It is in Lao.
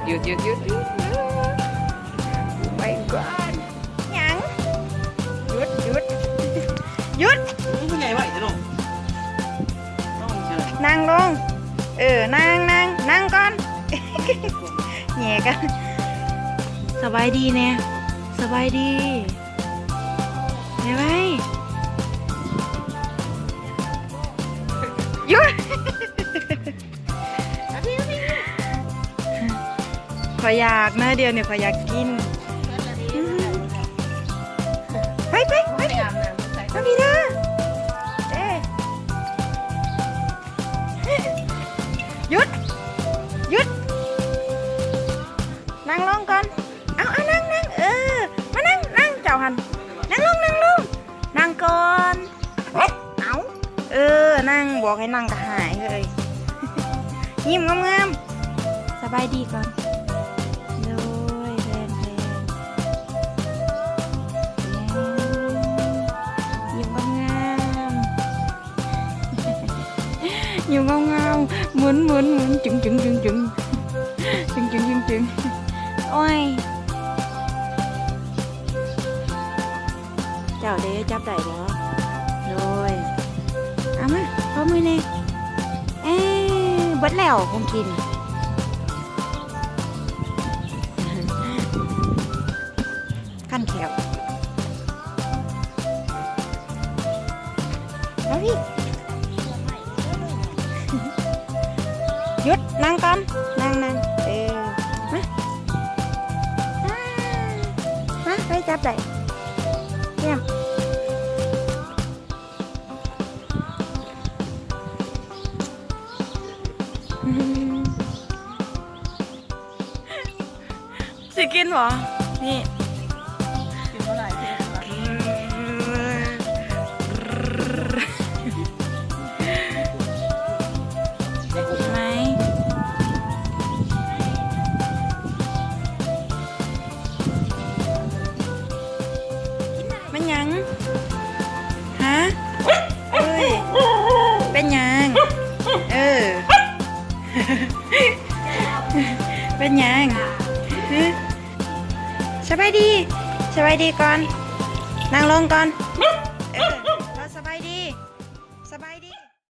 ຢຸດ ຢຸດ ຢຸດ ຢຸດ Oh my god ຫຍັງ? ຢຸດ ຢຸດ ຢຸດ ມັນໃຫຍ່ໄວແທ້ເນາະ ນັ່ງລົງ ເອີ ນັ່ງ ນັ່ງ ນັ່ງກ່ອນ ແຫຍ່ກັນ ສະບາຍດີແດ່ ສະບາຍດີ ໄວໆ ຢຸດ ຂ້ອຍຢາກນະ ດຽວນີ້ຂ້ອຍຢາກກິນ ໄປ ໄປ ໄປ ມາພີ້ເດີ ເອີ ຢຸດ ຢຸດ ນັ່ງລົງກ່ອນ ເອົາ ເອົາ ນັ່ງ ນັ່ງ ເອີ ມານັ່ງ ນັ່ງ ເຈົ້າຫັ້ນ ນັ່ງລົງ ນັ່ງລົງ ນັ່ງກ່ອນ ເອົາ ເອີ ນັ່ງ ບອກໃຫ້ນັ່ງກໍຫາຍເຮີ້ຍ ຍິ້ມງາມໆ ສະບາຍດີກ່ອນ ໂດຍ ແພນໆ ຍິ້ມງາມໆ ຍິ້ມງາມໆ ໝູນໆໆ ຈຶງໆໆ ຈຶງໆໆ ໂອ້ຍ ເຈົ້າເດ້ ຈັບໄດ້ບໍ່? ໂດຍ ເອົາມາ ຂໍມືແດ່ ເອີ ເບິດແລ້ວຂອງກິນ ຄັນແຂ້ວ ມາພີ້ ຢຸດ ນັ່ງກ່ອນ ນັ່ງ ນັ່ງ ເອີ ມາ ມາ ໄປ ຈັບໄດ້ ຢ້ຽມ ຊິກິນບໍ່? ນີ້ ກິນບໍ່ໄດ້ ເຜັດ ໄໝ? ແມ່ນຫຍັງ? ຮະ? ເອີຍ ເປັນຫຍັງ? ເອີ ເປັນຫຍັງ? ຮະ? ສະບາຍດີ ສະບາຍດີກ່ອນ ນັ່ງລົງກ່ອນ ເອີ ເວົ້າສະບາຍດີ ສະບາຍດີ.